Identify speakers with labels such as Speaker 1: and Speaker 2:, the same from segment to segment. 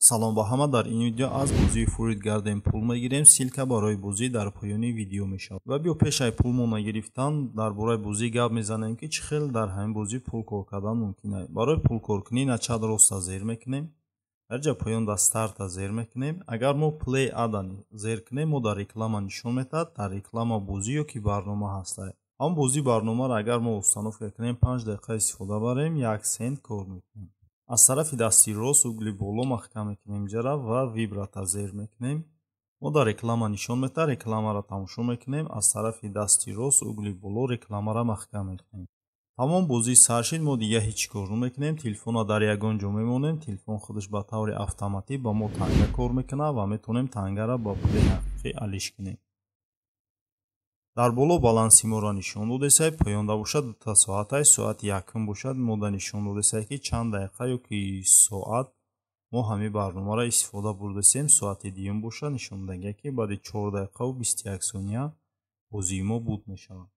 Speaker 1: Салом ба ҳама. Дар ин видео аз бозии Fruit Garden пул мегирем. Ссылка барои бозӣ дар поёни видео мешавад. Ва биё, пешаи пулмона гирифтан дар бораи бозӣ гап мезанем, ки чӣ хел дар ҳамин бозӣ пул кор кардан мумкин аст. Барои пулкоркунӣ начать роста зер мекунем, дар ҷа поён дар старта зер мекунем. Агар мо play ad зер кунем, мо дар реклама нишон медиҳад, дар реклама бозӣ ё ки барнома ҳастад. Ҳамон бозӣ барномаро агар мо установка кунем, 5 дақиқа истифода барем, 1 сент кор мекунем. Аз тарафи дасти рост угли боло маҳкам мекунем ҷара ва выбрать а зер мекунем. Мо дар реклама нишон медиҳад, рекламаро тамошо мекунем. Аз тарафи дасти рост угли боло рекламаро маҳкам мекунем. Тамом, бозӣ сар шид. Мо дигар ҳеҷ кор намекунем, телефонро дар ягон ҷо мемонем, телефон худаш ба таври автоматӣ ба мо танга кор мекунад ва метавонем тангаро ба пули ҳақиқӣ алиш кунем. Дар боло баланси моро нишон додесай, поёнда бошад дута соатай. Соати якум бошад, мода нишон додесай, ки чанд дақиқа ё ки соат мо ҳамин барномаро истифода бурдасем. Соати дуюм бошад, нишон додагия, ки баъди 4 дақиқаву 21 сония бозии мо буд мешавад.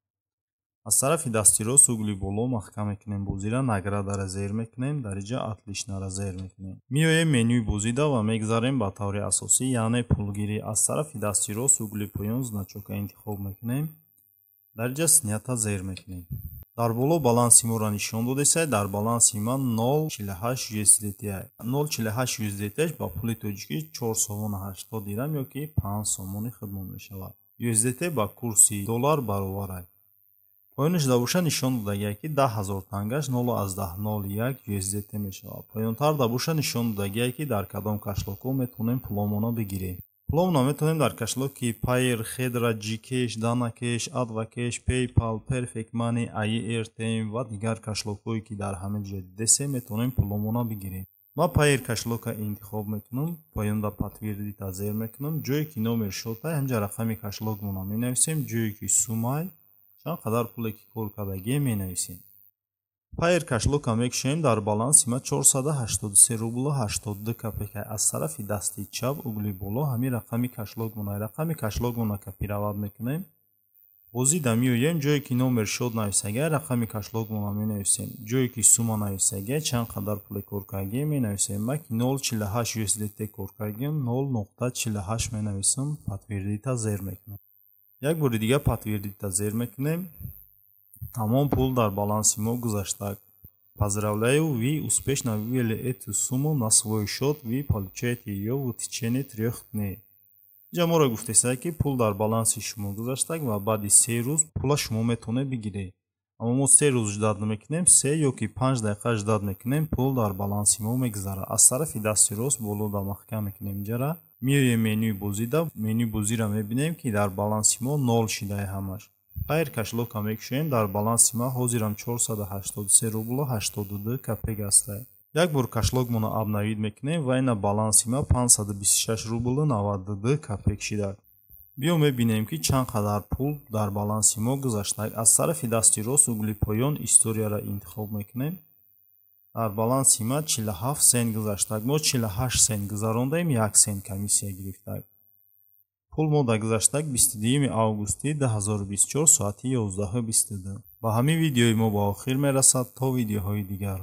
Speaker 1: Аз тарафи дасти рост угли боло маҳкам мекунем бозиро, награда ра зер мекунем, дар инҷа отлично ра зер мекунем. Меоем менюи бозида ва мегзарем ба таври асосӣ, яъне пулгирӣ. Аз тарафи дасти рост угли поён значок а интихоб мекунем, дар инҷа снять а зер мекунем. Дар боло баланси моро нишон додесай. Дар баланси ман 0,48 USDT. 0,48 USDT ба пули тоҷикӣ 4 сомону 80 дирам ё ки 5 сомони худмон мешавад. USDT ба курси доллар баробар аст. Поёнаш да боша нишон додагия, ки 10 000 тангаш 0,01 USDT мешавад. Поёнтар да боша нишон додагия, ки дар кадом кошелёк ҳо метавонем пуломона бигирем. Пуломона метавонем дар кошелёк и Payeer, Хедра, Gcash, Данакеш, Адвакеш, PayPal, Perfect Money, AirTM ва дигар кошелёк ҳое, ки дар ҳамин ҷо дидесем, метавонем пуломона бигирем. Ман Payeer кошелёк а интихоб мекунам, поёнда подтвердить а зер мекунам. Ҷое ки номер счёт а, ҳамҷа рақами кошелёк мона менависем. Ҷое ки сумма, чанд қадар пуле ки кор кардагием, менависем. Payeer кошелёк а мекушоем. Дар баланси ма 483 рублу 82 копейка. Аз тарафи дасти чап угли боло ҳамин рақами кошелёк мона, рақами кошелёк мона копировать мекунем. Бозида меоем, ҷое ки номер счёт нависагия, рақами кошелёк мона менависем. Ҷое ки сумма нависагия, чанд қадар пуле кор кардагием, менависем. Ман ки 0,48 USDT кор кардагием, 0,48 менависам, подтвердить а зер мекунам. Як бори дига подтвердить а зер мекунем. Тамом, пул дар баланси мо гузашта. Поздравляю, вы успешно вывели эту сумму на свой счет, вы получаете её в течение 3 дней. Инҷа моро гуфтесад, ки пул дар баланси шумо гузаштаг ва баъди 3 рӯз пула шумо метавонед бигиред. Аммо мо 3 рӯз ждать намекунем, 3 ё ки 5 дақиқа ждать мекунем, пул дар баланси мо мегузарад. Аз тарафи дасти рост болода маҳкам мекунем инҷара, меоем менюи бозида. Менюи бозиро мебинем, ки дар баланси мо нол шидае ҳамаш. Payeer кошелёк а мекушоем. Дар баланси ма ҳозирам 483 рублу 82 копейк астае. Як бор кошелёк моно обновить мекунем ва ина баланси ма 526 рублу 92 копейк шидад. Биё мебинем, ки чанд қадар пул дар баланси мо гузашта. Аз тарафи дасти рост угли поён история ро интихоб мекунем. Дар баланси ма 47 сент гузаштаг. Мо 48 сент гузарондаем, 1 сент комиссия гирифтаг. Пул мо дар гузаштаг 22 августи 2024 соати 11:22. Ба ҳамин видеои мо ба охир мерасад. То видеоҳои дигар.